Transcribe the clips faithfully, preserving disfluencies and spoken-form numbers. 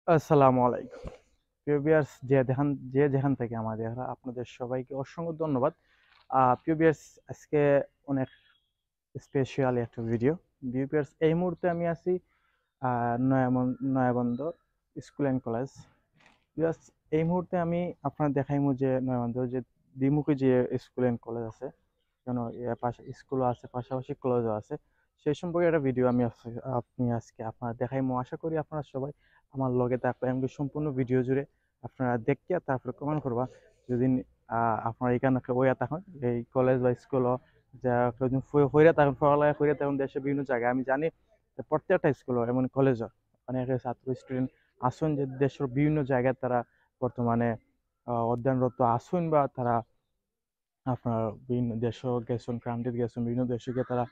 আসসালামু আলাইকুম। প্রিয় ভিউয়ার্স, যে যেখান যে যেখান থেকে আমাদের আপনাদের সবাইকে অসংখ্য ধন্যবাদ। আহ, প্রিয় ভিউয়ার্স, আজকে অনেক স্পেশাল একটা ভিডিও। প্রিয় ভিউয়ার্স, এই মুহূর্তে আমি আছি আহ, নয়ামন- নয়াবন্দর স্কুল অ্যান্ড কলেজ। ভিউয়ার্স, এই মুহূর্তে আমি আপনারা দেখাইমু যে নয়াবন্দর যে দ্বিমুখী যে স্কুল অ্যান্ড কলেজ আছে, কেন এর পাশে স্কুলও আছে, পাশাপাশি কলেজও আছে, সেই সম্পর্কে একটা ভিডিও আমি আজ- আপনি আজকে আপনারা দেখাইমু। আশা করি আপনারা সবাই আমার লগে থাকবেন, এমনকি সম্পূর্ণ ভিডিও জুড়ে আপনারা দেখিয়া তারপরে কমেন্ট করবা। যদি আহ, আপনারা এখানে কেউ হইয়া থাকেন, এই কলেজ বা স্কুলও যা কেউ যদি ফ- হইয়া থাকেন, পড়ালেখা হইয়া থাকেন দেশের বিভিন্ন জায়গায়, আমি জানি যে প্রত্যেকটা স্কুলও এমন কলেজও অনেক ছাত্র স্টুডেন্ট আছেন যে দেশের বিভিন্ন জায়গায় তারা বর্তমানে আহ, অধ্যয়নরত আছেন বা তারা আপনার বিভিন্ন দেশও গেছেন, গ্রান্টেড গেছেন, বিভিন্ন দেশে গিয়ে তারা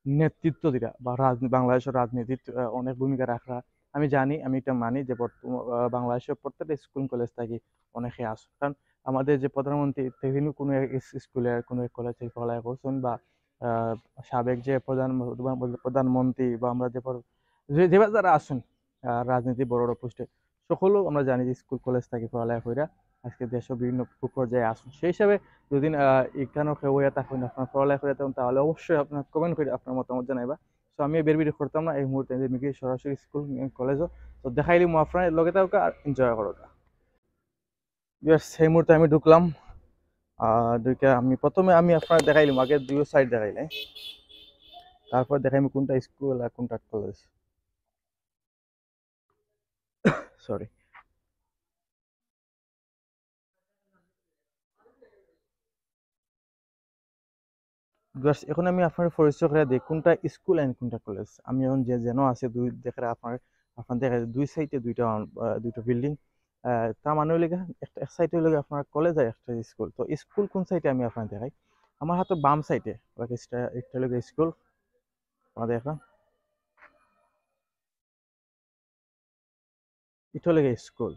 নেতৃত্ব দিরা বা রাজনী- বাংলাদেশের রাজনীতিত আহ, অনেক ভূমিকা রাখরা। আমি জানি, আমি এটা মানি যে বর্তমান আহ, বাংলাদেশের প্রত্যেকটা স্কুল কলেজ থাকি অনেকে আছে, কারণ আমাদের যে প্রধানমন্ত্রী, তিনি কোনো এক ইস- স্কুলের কোনো এক কলেজ থেকে পড়ালেখা করছেন বা আহ, সাবেক যে প্রধান প্রধানমন্ত্রী বা আমরা যে পর- যে যেভাবে যারা আছেন আহ, রাজনীতি বড় বড় পোস্টে, সকলেও আমরা জানি যে স্কুল কলেজ থাকি পড়ালেখা কইরা আজকে দেশও বিভিন্ন পর্যায়ে আছেন। সেই হিসাবে যদি আহ, এখানেও কেউ হইয়া থাকেন, আপনার পড়ালেখা করে থাকেন, তাহলে অবশ্যই আপনার কমেন্ট করে আপনার মতামত জানাইবা। তো আমি বের ভিডিও করতাম না এই মুহূর্তে, আমি যাইমুগি সরাসরি স্কুল কলেজও। তো দেখাইলিমু, আপনারা লগে থাকুকা আর এনজয় করুকা। ভিউয়ার্স, সেই মুহূর্তে আমি ঢুকলাম। আহ, ঢুকে আমি প্রথমে আমি আপনারা দেখাইলাম, আগে দুই সাইড দেখাইলে, তারপর দেখাইমু কোনটা স্কুল আর কোনটা কলেজ। সরি। ভিউয়ার্স, এখন আমি আপনার পরিচয় করে দিই কোনটা স্কুল এন্ড কোনটা কলেজ। আমি এখন যে যেন আছে দুই দেখে আপনার আপনার দেখা যায় দুই সাইডে দুইটা আহ, দুইটা বিল্ডিং। তার মানে হইলে গিয়া একটা এক সাইডে হইলে গিয়া আপনার কলেজ আর একটা স্কুল। তো স্কুল কোন সাইডে আমি আপনার দেখাই, আমার হাতে বাম সাইডে একটা একটা হইলে গিয়া স্কুল, আপনারা দেখেন। এটা হলো গিয়ে স্কুল।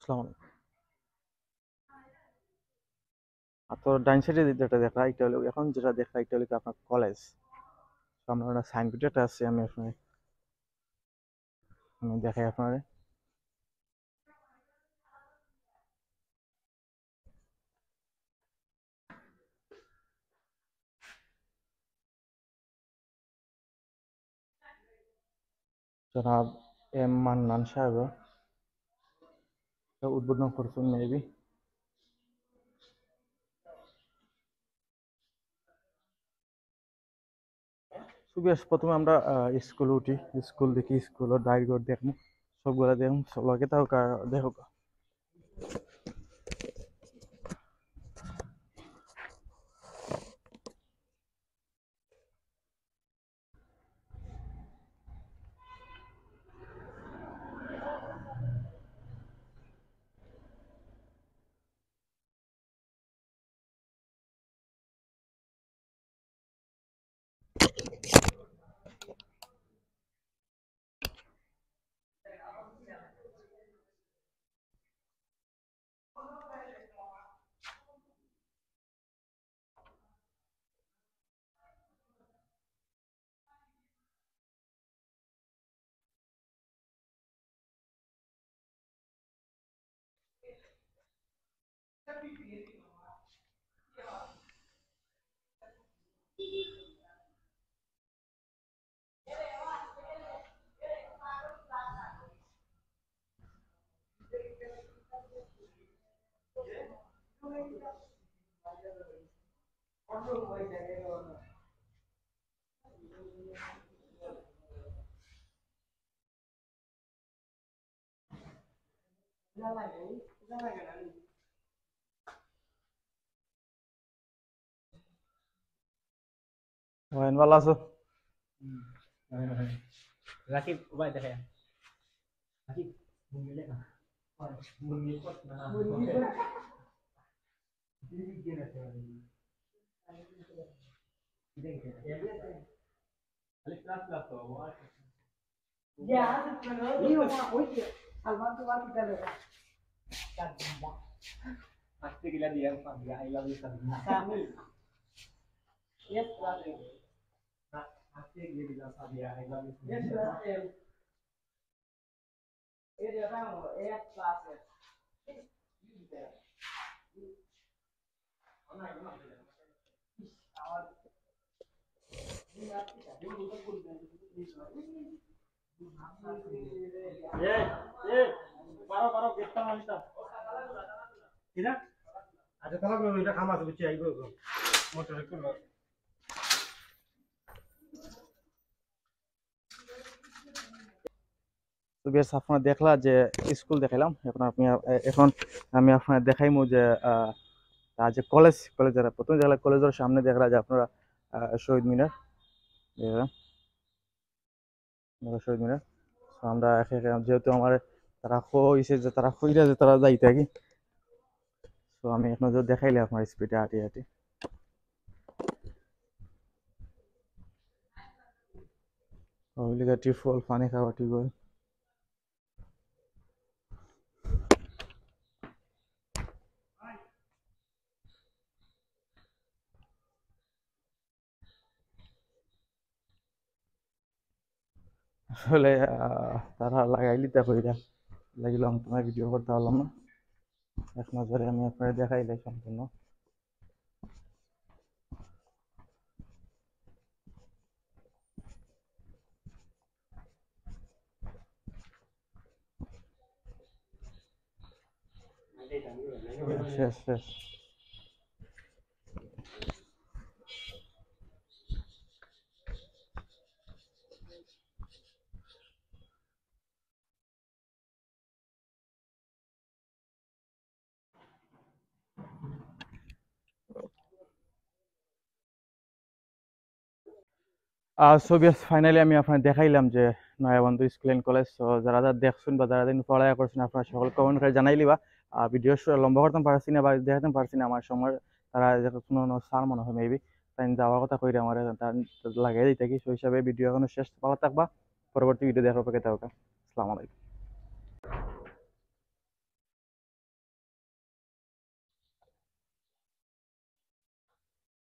আসসালামু আলাইকুম। আর তো ডাইন সাইডে যেটা দেখা, এটা হলো এখন যেটা দেখা, এটা হলো কি আপনার কলেজ। সামনে একটা সাইনবোর্ড একটা আছে, আমি আপনার আমি দেখাই আপনারে। জনাব এম মান্নান সাহেব উদ্বোধন করছেন মেবি। সুবিয়াস, প্রথমে আমরা আহ, স্কুল উঠি, স্কুল দেখি, স্কুলের ডাইর ঘর দেখমু, সবগুলা দেখমু, সব লগে তাও কা- দেখো। ভাই, ভালো আছো? রাকিব, ভাই দেখে। রাকিব, মুন্নি দেখা। মুন্নি কত না? মুন্নি কত? আজকে গিলা দিয়া পাবিয়া, I love you, Sabia. Sami. Yes, brother। আজকে গিয়ে দিলাম, Sabia, I love you। Yes, brother। এই যে, এটা হলো, এই এক plus এক। এই, এই, পারো, পারো, গেটটা মারিতা। কিনা? আচ্ছা, তাহলে আমি ওইটা খামাতে বুঝছি, আইবো এখন। মোটর একটু লড়। তো viewers, আপনারা দেখলা যে স্কুল দেখাইলাম, এখন আপনি, আহ, এখন আমি আপনারে দেখাইমু যে, আহ, তার যে কলেজ, কলেজের প্রথমে দেখলা কলেজের সামনে দেখলা যে আপনারা, আহ, শহীদ মিনার, দেখলা, দেখলা শহীদ মিনার। তো আমরা একে একে, যেহেতু আমার তারা কইছে যে তারা কইরা যে তারা যাইতা কি, তো আমি এখন যদি দেখাইলে আপনার স্পিডে আটি আটি। অবলিগা টিউবওয়েল, পানি খাওয়া টিউবওয়েল। আসলে, আহ, তারা লাগাইলিতা কইরা লাগিলাম, তোমার ভিডিও করতে পারলাম না। এক নজরে আমি আপনারে দেখাইলাই সম্পূর্ণ। শেষ, শেষ। আহ, so viewers, finally আমি আপনারে দেখাইলাম যে নয়াবন্দর স্কুল and কলেজ। So যারা যারা দেখছইন বা যারা দিন পড়ালেখা করছইন, আপনারা সকল comment করে জানাইলিবা। আর ভিডিও শু-, লম্বা করতাম পারছি না বা দেখাইতাম পারছি না, আমার সময় তারা যে কোনো কোনো স্যার মনে হয় maybe, তাইন যাওয়ার কথা কইরা আমার তারা লাগাই দিতা কি, সেই হিসাবে ভিডিও এখনো শেষ। ভালো থাকবা, পরবর্তী ভিডিও দেখার অপেক্ষায় থাকবা। আসসালামু আলাইকুম।